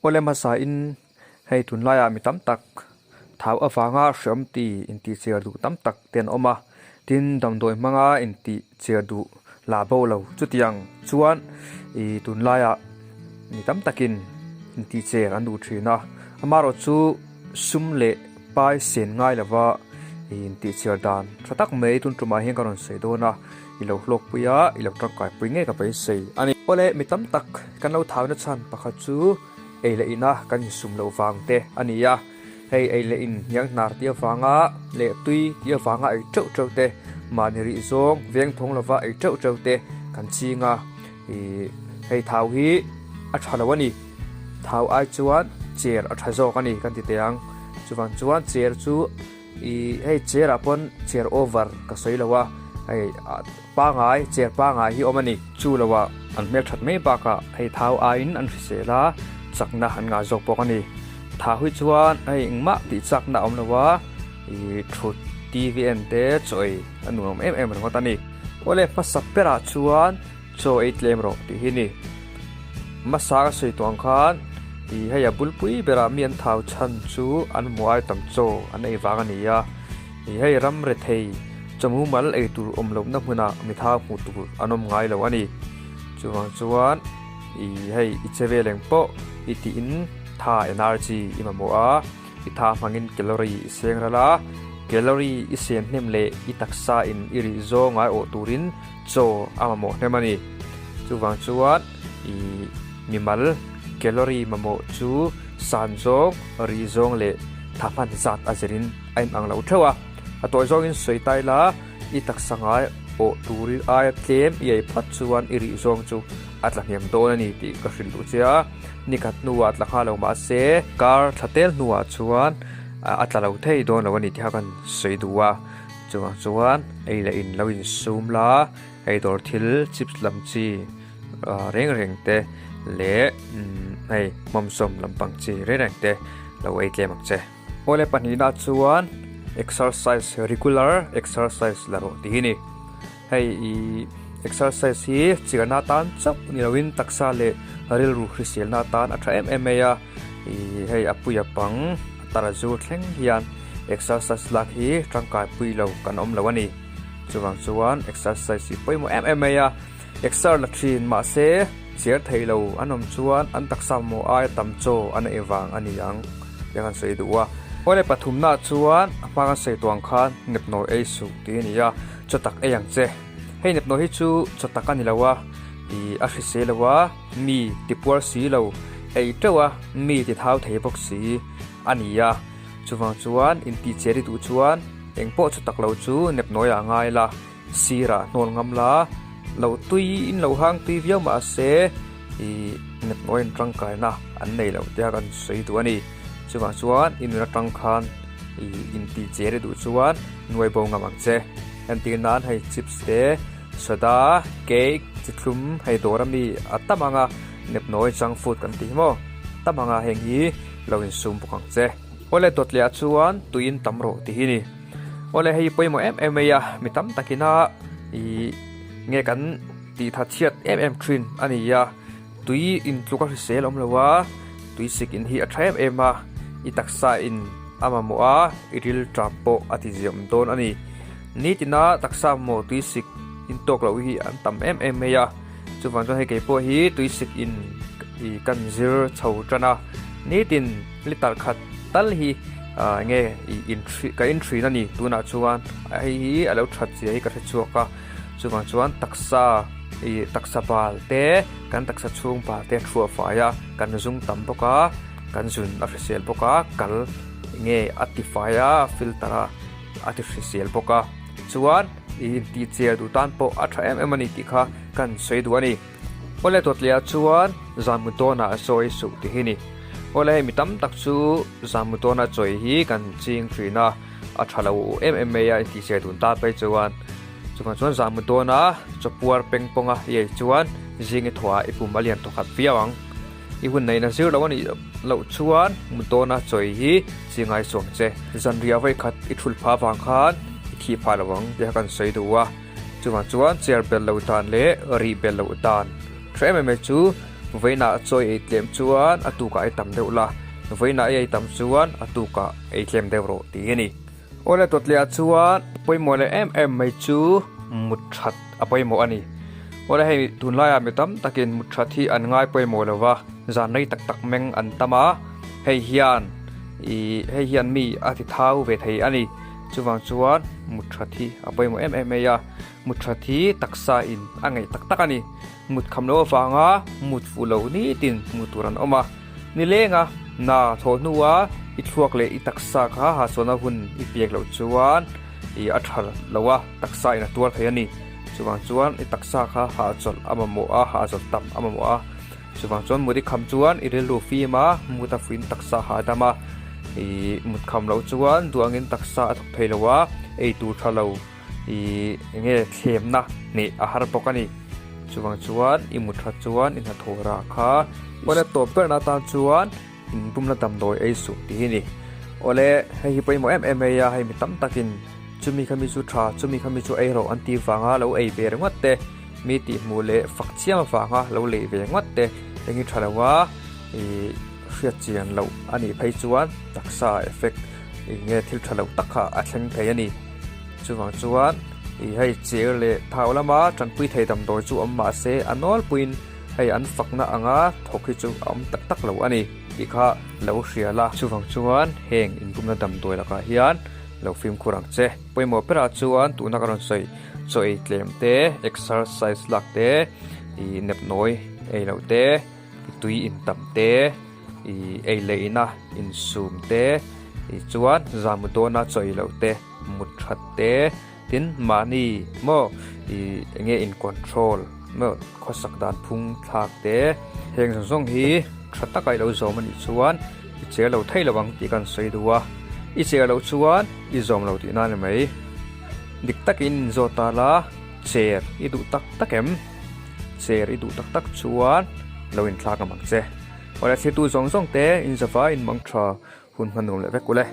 Awle hmasa in hei tunlaiah mi tam tak thau avanga hreawm ti intih chiar duh tam tak te an awm a, tin damdawi hmanga intih chiar duh lah bo lo. Chutiang chuan ih tunlaiah mi tam takin intih chiar an duh thin a, amaherawh chu sum leh pai sen ngai lova ih intih chiar dan tha tak mai tun tumah hian ka rawn sawi dawn a. I lo hlawkpui a, i lo tangkaipui ngei ka beisei a ni. Awle, mi tam tak kan lo thauna chhan pakhat chu ei leh ina kan insum loh vang te a ni a. Hei ei leh in hniang hnar tih avanga leh tui tih avanga ei teuh teuh te, mahni rih zawng veng thawng lova ei teuh teuh te kan ching a. Ih, hei thau hi a tha lo a ni. Thau ai chuan cher a tha zawk a ni kan ti teh ang. Chuvang chuan cher chu. I hei chair ah pawn chair over ka sawi lo a, hei pangai chair pangai hi awm a ni. Chu lo ah an hmel that mai bakah hei thau aiin an hrisel a, chakna an ngah zawk bawk a ni. Thau hi chuan hei engmah tih chakna a awm lo a, i thut TV en te chaw ei a nuam em em ringawt a ni. Awle hmasa berah chuan Chaw ei tlem rawh tih hi ni. Hmasa ka sawi tawh ang khan ih hei a bulpui berah mi an thau chhan chu an hmuh ai tam chaw an ei vang a ni a. Ih hei ram rethei chawhmu mal ei tur awm lohna hmunah mi thau hmuh tur an awm ngai lo a ni. Chuvang chuan ih hei i che vel eng pawh i tiin tha energy i mamawh a. I tha hmangin calorie i seng ral a, calorie i sen hnem leh i taksa in i rih zawng ngai awh turin chaw a mamawh hnem a ni. Chuvang chuan i mimal calorie mamawh chu san zawng, rih zawng leh tha hman zat a zirin a inang lo theuh a. A tawi zawngin sawi ta ila i taksa ngai awh turin aia tlem i ei phawt chuan i rih zawng chu a tla hniam dawn a ni tih ka hrilh duh che a. Nikhat hnuah tla nghal lo mahse kar thla tel hnuah chuan a tla lo thei dawn lo a ni tih kha kan sawi duh a, chuvang chuan ei leh in lo insum la, hei dawr thil chips lam chi reng reng te leh hei hmawmsawm lampang chi reng reng te lo ei tlem ang che. Awle pahnihna chuan exercise regular exercise la rawh tih hi a ni. Hei i exercise hi chiarna atan chauh ni loin taksa leh rilru hriselna atan a tha em em mai a, ih hei a puia pang a tarazu thleng hian exercise lak hi tangkai pui lo kan awm lo a ni. Chuvang chuan exercise hi pawimawh em em mai a, exer la thin mahse chiar thei lo an awm chuan an taksa mamawh aia tam chaw a neih vang a ni ang tih kan sawi duh a. Awle pathumnaah chuan a hma kan sawi tawh ang khan nepnawi ei suh tih a ni a. Chaw tak ei ang che. Hei nepnaw hi chu chaw tak a ni lo a, ih a hrisel lo a, mi ti puar si lo, ei teuh a, mi ti thau thei bawk si a ni a. Chuvang chuan intih che ri duh chuan eng pawh chaw tak lo chu nepnawi ah ngai la, sirah hnawl ngam la, lo tui in lo hang tui viau mahse ih nepnawi in tangkaina an nei lo tia kan sawi duh a ni. Chuvang chuan i nun atang khan ih intih che ri duh chuan nuai bo ngam ang che. Entir nan hei chips te, soda, cake, chi thlum hei dawr ami a tam ang a, nepnawi junk food kan tih hi maw tam ang a heng hi lo insum bawk ang che. Awle dawt leh ah chuan tuiin tam rawh tih hi ni. Awle hei pawimawh em em mai a, mi tam takin a ih nge kan tih that chhiat em em thin a ni a, tui intluk a hrisel awm lo a, tui sik in hi a tha em em a, i taksa in a mamawh a, i ril tap pawh a ti ziam dawn a ni. Nitina taksa mamawh tui sik in tawk loh hi an tam em em mai a, chuvang chuan hei kei pawh hi tui sik in i kan zir chho tan a, nitin litre khat tal hi ah enge i in ka in thin a ni tunah chuan hei hi a lo that zia hi ka hre chhuak a. Chuvang chuan taksa ih taksa bal te kan taksa chhung bal te a thuah fai a, kan zung tam bawk a, kan zun a hrisel bawk a, kal nge a ti fai a, a filter a, a ti hrisel bawk a. Chuan ih intih chiar duh tan pawh a tha em em a ni tih kha kan sawi duh a ni. Awle dawtliah chuan zanmu dawnah a chawi suh tih hi a ni. Awle hei mi tam tak chu zanmu dawna chawi hi kan ching thin a. A tha lo em em mai a intih chhe dun ta phei chuan chuvang chuan zahmu dawna chawpuar peng pawnga i ei chuan zing i thawhah i pum a lian tawkhat viau ang. I hun neihna zir lo a nih loh chuan mu dawna chawi hi chi ngai suam che. Zanriah vawi khat i thul phah avang khan i thih phah lo ang tih kha kan sawi duh a, chuvang chuan chair bel loh dan leh rih bel loh dan tha em em mai chu. Vawiinah chaw i ei tlem chuan a tukah ei tam deuh la, vawiinah i ei tam chuan a tukah ei tlem deuh rawh tih a ni. Awle tawtliah chuan pawimawh leh em em mai chu mut that a pawimawh a ni. Awle hei tunlaiah mi tam takin mut that hi an ngai pawimawh lo va, zan rei tak tak meng an tam a, hei hian ih hei hian mi a ti thau ve thei a ni. Chuvang chuan mut that hi a pawimawh em em mai a, mut that hi taksa in a ngeih tak tak a ni. Mut kham loh avanga mut fuh lo nitin hmuh tur an awm a, nilenga na thawh hnua i thluak leh i taksa kha hahsualna hun i pek loh chuan i a tha lo a, taksa in a tuar thei a ni. Chuvang chuan i taksa kha hahchawlh a mamawh a, hahchawlh tam a mamawh a. Chuvang chuan mut i kham chuan i rilru fim a, mut a fuin taksa hahdam a, i mut kham loh chuan duangin taksa a thawk thei lo a, ei tur tha lo. I enge thlemna hnih a har bawk a ni. Chuvang chuan i mut that chuan i hnathawh rah kha awle tawp berna atan chuan inbumna damdawi ei suh tih hi ni. Awle hei hi pawimawh em em mai a, hei mi tam takin chumi kha mi chu tha chumi kha mi chu ei rawh an tih vanga lo ei ve ringawt te, mi tihhmuh leh fak chiam avanga lo lei ve ngawt te heng hi tha lo a, i hriat chian loh a nih phei chuan taksa effect enge thil tha lo tak kha a thleng thei a ni. Chuvang chuan ih hei chir leh thau lama tanpui thei damdawi chu awm mah se a nawlpuiin hei an fakna anga thawk hi chu a awm tak tak lo a ni tih kha lo hria la. Chuvang chuan heng inbumna damdawi lakah hian lo fimkhur ang che. Pawimawh berah chuan tuna ka rawn sawi chaw ei tlem te, exercise lak te, ih nepnawi ei loh te, tui intam te, ih ei leh ina insum te, ih chuan zan mu dawna chaw ei loh te. Mut that te tin mahni maw ih enge in control maw khawsak dan phung thlak te heng zawng zawng hi tha taka i lo zawm anih chuan i che lo thei lo ang tih kan sawi duh a i che loh chuan i zawm lo tihna a ni mai dik takin in zawt ta la chair i duh tak tak em chair i duh tak tak chuan lo inthlak ang che awle thlitu zawng zawng te in zava in mang tha hun hmanung leh vek ule.